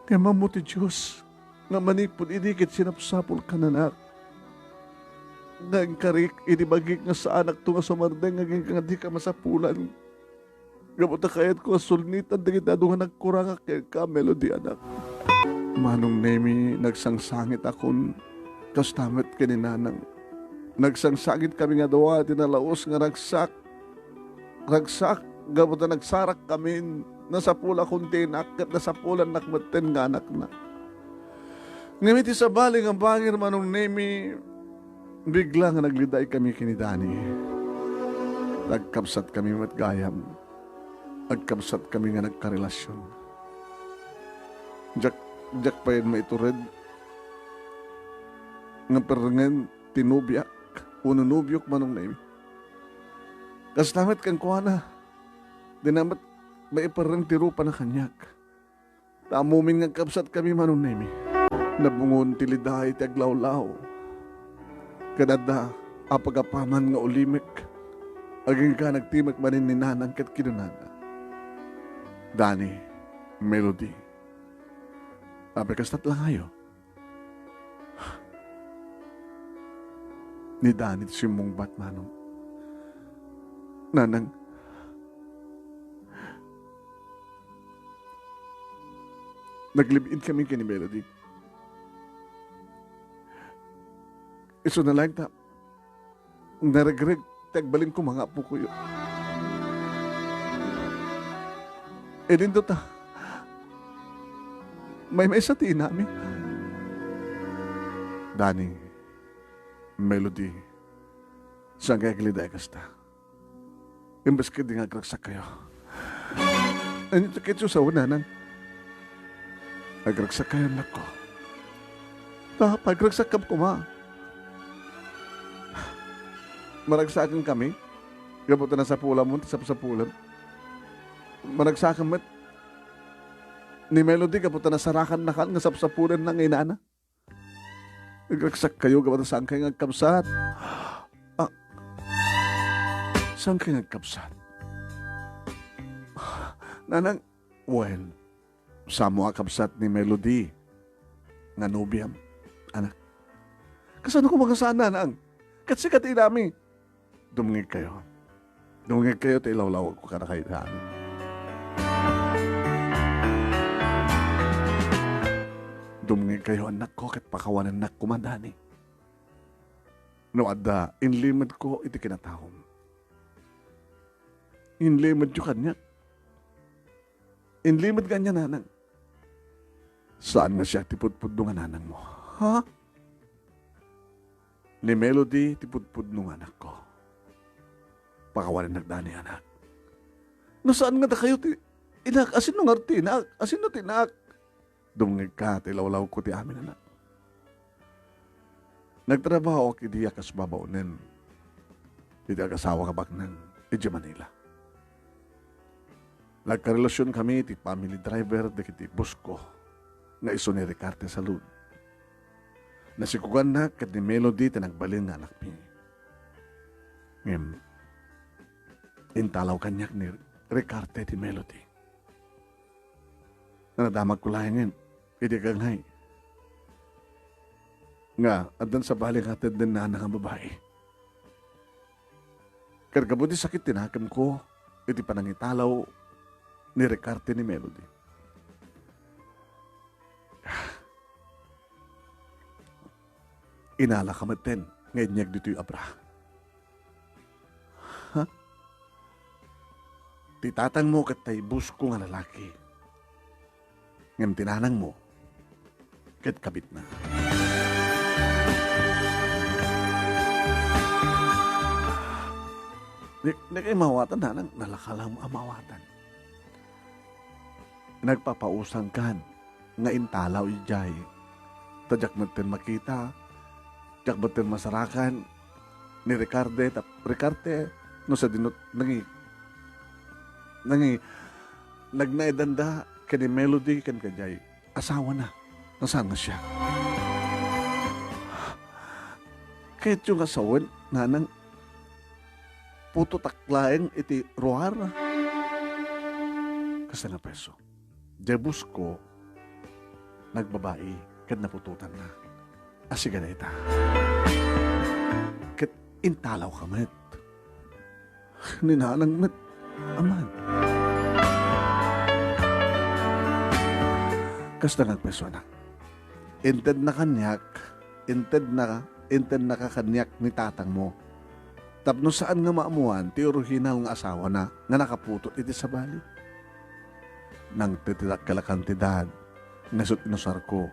Ngem ammo ti Dios nga manipud idi ket sinapsapulkan, anak, nga inkarik idi bagik nga saanakto nga sumardeng agingga nga dika masapulan. Gapu ta kayatko nga sulnitan dagiti adu nga nagkurangak kenka, Melody, anak." Manong Nemi, nagsangsangitakon kasta met ken ni nanang. Nagsangsangitkami nga dua iti nalaus nga ragsak. Ragsak, gapu ta nagsarakkamin, nasapulakon ti inak ket nasapulannak metten nga anakna. Ngem iti sabali nga bangir, Manong Nemi, bigla nga naglidaykami ken ni Dani. Nagkabsatkami met gayam. Agkabsatkami nga nagkarelasion. Diak, diak payen maitured nga perrengen ti nobiak wenno nobiok, Manong Nemi. Kasta met kenkuana, dina met maiperreng ti rupana kaniak. Ta ammomin nga agkabsatkami, Manong Nemi. Nabungon ti liday ti aglawlaw. Ken adda a pagapaman nga ulimek. Agingga nagtimek manen ni nanang ket kinunana, "Dani, Melody, apay kasta ti langayo?" Ni Dani ti simmungbat, Manong. "Nanang, naglive-in kami ken ni Melody. Isuna laeng ta naregreg ti agbalin koma nga apokoyo. Idinto ta maymaysa ti inami." "Dani, Melody, saan nga agliday kasta? Imbes ketdi nga agragsakkayo." "Ania ti kayatyo sawen, nanang?" "Agragsakkayo, anakko." "Ta, pagragsakkam koma. Maragsaken kami gapu ta nasapulamon ti sapsapulem. Maragsaken met Ni Melody, gapu ta nasarakannakan nga sapsapulenna nga inana. Nagragsak kayo, gapu ta saan kayo nga agkabsat. Ah, saan kayo nga agkabsat? Nanang, well, samo a kabsat ni Melody nga nobiam, anak. Kasano ko makasaan, nanang? Ket sika ti inami. Dumngeg kayo. Dumngeg kayo ta ilawlawag ko kadakayo ti amin. Dumngeg kayo, anakko, ket pakawanennak koma, Dani. No adda inlimedko iti kinataom, inlimedyo kaniak. Inlimed kaniak, nanang. Saan nga siak ti pudpudno nga nanangmo? Ha? Ni Melody ti pudpudno nga anakko. Pakawanennak, Dani, anak. No saan nga dakayo ti inak, asinno ngarud ti inak? Asinno ti inak? Dumngegka ta ilawlawko ti amin, anak. Nagtrabahoak idi a kas babaonen iti agasawak a baknang idiay Manila. Nagkarelasionkami iti family driver dagiti boss ko nga isu ni Ricarte Salud. Nasikugannak ken ni Melody ti nagbalin nga anakmi. Ngem, intalaw kaniak ni Ricarte ti Melody. Nadamagko laengen idi kangay nga addan sabali nga tedden nana nga babai. Ket gapu ti sakit ti nakemko iti panangitalaw ni Ricarte ni Melody. Inalaka metten nga inyag ditoy abra. Ha? Ti tatangmo ket tay boss ko nga lalaki. Ngem ti nanangmo ket kabitna. Di, di kay mawatan, nanang, nalaka lang a mawatan. Nagpapausangkan nga intalaw idiay. Ta diak metten makita, diak metten masarakan ni Ricarte, ta Ricarte, no sadino, nangi-, nangi-, nagnaedanda ken ni Melody ken kadiay asawana. Nasaan nga siak? Kayatyo nga sawen, nanang, putotak laeng iti ruar. Kasta nga preso. Diay boss ko, nagbabai ket naputotanna. Asiga dayta. Ket intalawka met. Ni nanang met, aman. Kasta nga agpreso, anak. Intedna kaniak, intedna, intednaka kaniak ni tatangmo. Tapno saan nga maammoan ti orihinal nga asawana nga nakaputot iti sabali. Nangted ti dakkel a kantidad nga isut' inusarko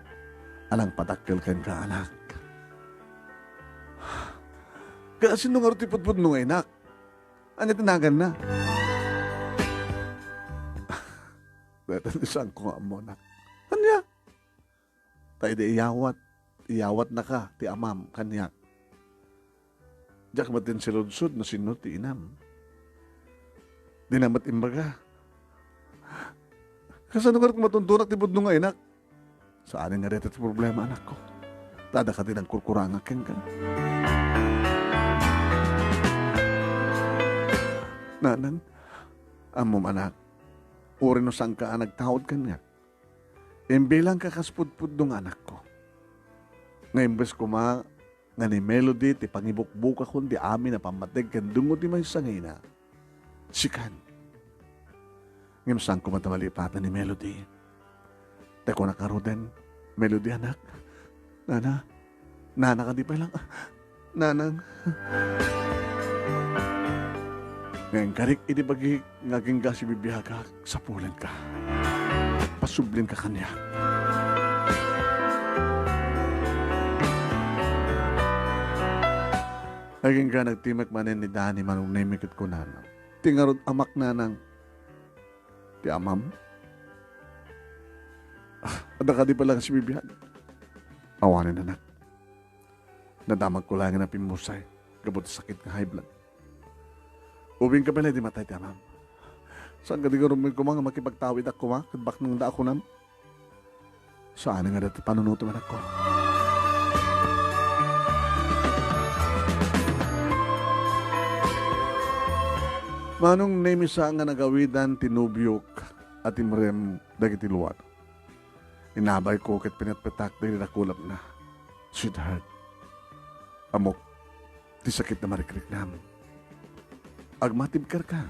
a nangpadakkel kenka, anak. Ket asino ngarud ti pudpudno nga inak? Ania ti naganna? Dayta ti saanko nga ammo, anak. Ania? Ta idi iyawat, iyawatnaka ti amam kaniak. Diak met insiludsod no sinno ti inam. Dina met imbaga. Kasano ngarud matuntunak ti pudno nga inak? Saan nga dayta ti problema, anakko. Ta adda kadi nangkurkurangak kenka. Nanang, ammom, anak, uray no saanka a nagtaud kaniak, imbilangka kas pudpudno nga anakko. Nga imbes koma nga ni Melody ti pangibukbukakon ti amin a pammateg ken dungo ti maysa nga ina, sikan. Ngem saan koma ta malipatan ni Melody. Ta kunak ngaruden, Melody, anak, nana, nana kadi pay lang, nanang. Nga inkarik iti bagik nga agingga sibibiagak, sapulenka. Pasublinka kaniak. Agingga nagtimek manen ni Dani manungnemi ket kunana, "Ti ngarud amak, nanang." "Ti amam? Ah, adda kadi pay lang sibibiag?" "Awanen, anak. Nadamagko laeng a pimmusay gapu ti sakit nga high blood. Ubingka pay la idi matay ti amam. Saan kadi ngarud koma nga makipagtawidak koma ket baknangda a kunam?" Saan nga dayta panunotem, anakko. Manong Nemi, saan nga nagawidan ti nobiok a timrem dagiti luano. Inabayko ket pinetpetak dagiti dakulapna. Sweetheart, ammok ti sakit a marikriknam. Agmatibkerka.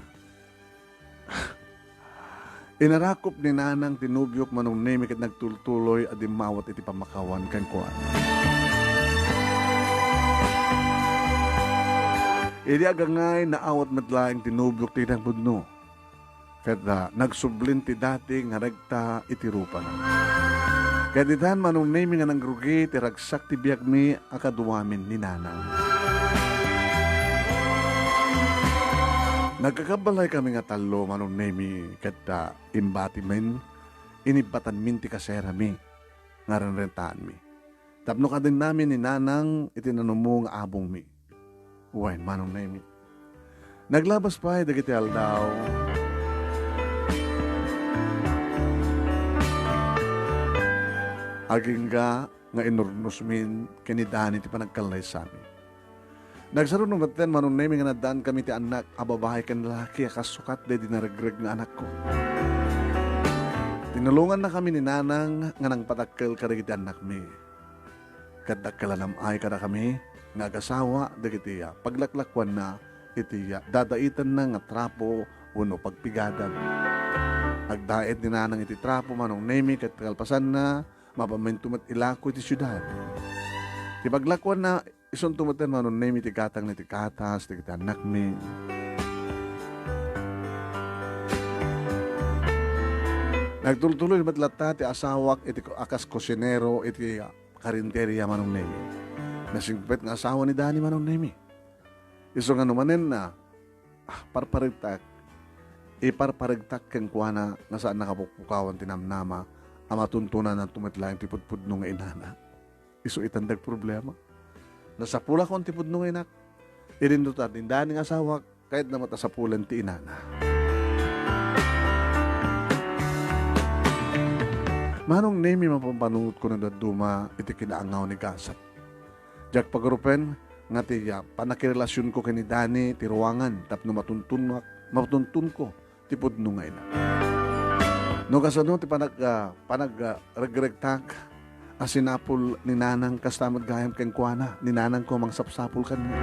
Inarakop ni Nanang ti nobiok, Manong Nemi, ket nagtultuloy a dimmawat iti pammakawan kenkuana. Idi agangay, naawat met laeng ti nobiok ti kinapudno. Ket, ah, nagsublin ti dati nga regta iti rupana. Ket ditan, Manong Nemi, nga nangrugi ti ragsak ti biagmi a kaduamin ni Nanang. Nagkakabalaykami nga tallo, Manong Nemi, ket, ah, imbatimin, inibbatanmin ti kaserami nga renrentaanmi. Tapno kadennami ni Nanang iti nanumo nga abongmi. Wen, Manong Nemi. Naglabas pay dagiti aldaw. Agingga nga inurnosmin ken ni Dani ti panagkallaysami. Nagsaruno metten, Manong Nemi, nga naddaankami ti annak a babai ken lalaki a kas sukat daydi naregreg nga anakko. Tinulongannakami ni Nanang nga nangpatakkel kadagiti annakmi. Ket dakkel a nam-ay kadakami nga agasawa dagiti, ah, paglaklakuanna iti, ah, dadaitanna nga trapo wenno pagpigadan. Agdaet ni Nanang iti trapo, Manong Nemi, ket kalpasanna, mapaminto met ilako iti siudad. Ti paglakuanna, isunto met, Manong Nemi, ti gatangna iti gatas dagiti annakmi. Nagtultuloy met latta ti asawak iti ku-, a kas kusinero iti, ah, karinderia, Manong Nemi. Nasingpet nga asawa ni Dani, Manong Nemi. Isu nga no manenna, ah, parparegtak. Iparparegtak kenkuana nga saan a kapukpukawan ti namnama a matuntonananto met laeng ti pudpudno nga inana. Isu itan dagproblema. Nasapulakon ti pudno nga inak. Idinto ta ni Dani nga asawak, kayatna met a sapulen ti inana. Manong Nemi, mapanpanunotko no dadduma iti kinaangaw ni gasat. Diak pagurupen nga ti, ah, pannakirelasionko ken ni Dani ti ruangan tapno matuntunak, matuntonko ti pudno nga ina. No kasano ti panag-, ah, panag-, ah, regregtak a sinapul ni Nanang, kasta met gayam kenkuana, ni Nanangko a mangsapsapul kaniak.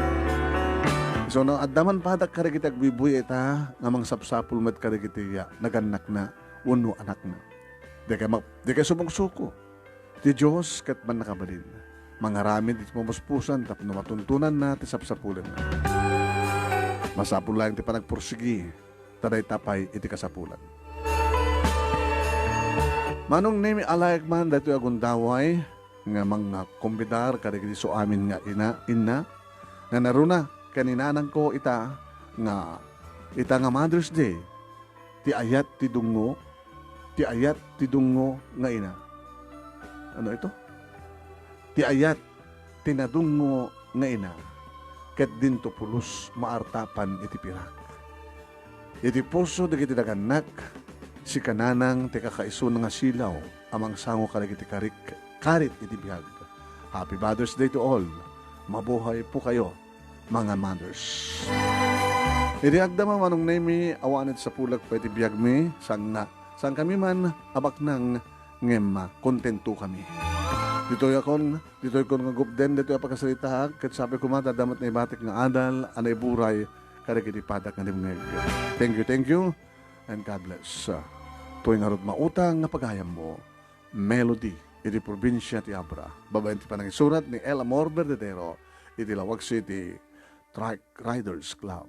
So, no, adda man padak kadagiti agbuy-buy ita nga mangsapsapul met kadagiti, ah, nagannakna wenno anakna. Dikay ma-, dikay sumuksuko. Ti Dios ket mannakabalin. Mangaramid iti pamuspusan tapno matuntonanna ti sapsapulenna. Masapul laeng ti panagpursigi, ta dayta pay iti kasapulan. Manong Nemi, alayek man daytoy a gundaway nga mangkombidar kadagiti suamin nga ina, inna, nga naruna ken ni Nanangko ita nga, ita nga Mother's Day, ti ayat ti dungngo, ti ayat ti dungngo nga ina. Ano ito? Ti ayat ti nadungngo nga ina, ket dinto pulos maartapan iti pirak. Iti puso dagiti nagannak, sika Nanang ti kakaisuna nga silaw a mangsango kadagiti karik-, karit iti biag. Happy Mother's Day to all. Mabuhay po kayo, mga mothers. Idi agdama, Manong Nemi, awan iti sapulak pay ti biagmi, saan nga, saan kami man a baknang ngem, ah, kontento kami. Ditoy akon, ditoy kon nga gupden, ditoy a pakasaritaak, ket sapay koma ta adda met naibatik nga adal a naiburay kadagiti padak nga dimngeg. Thank you, thank you, and God bless. Toy ngarud mautang nga pagayammo. Melody, iti probinsia ti Abra. Babaen ti panangisurat ni El Amor Verdadero, iti Laoag City Trike Riders Club.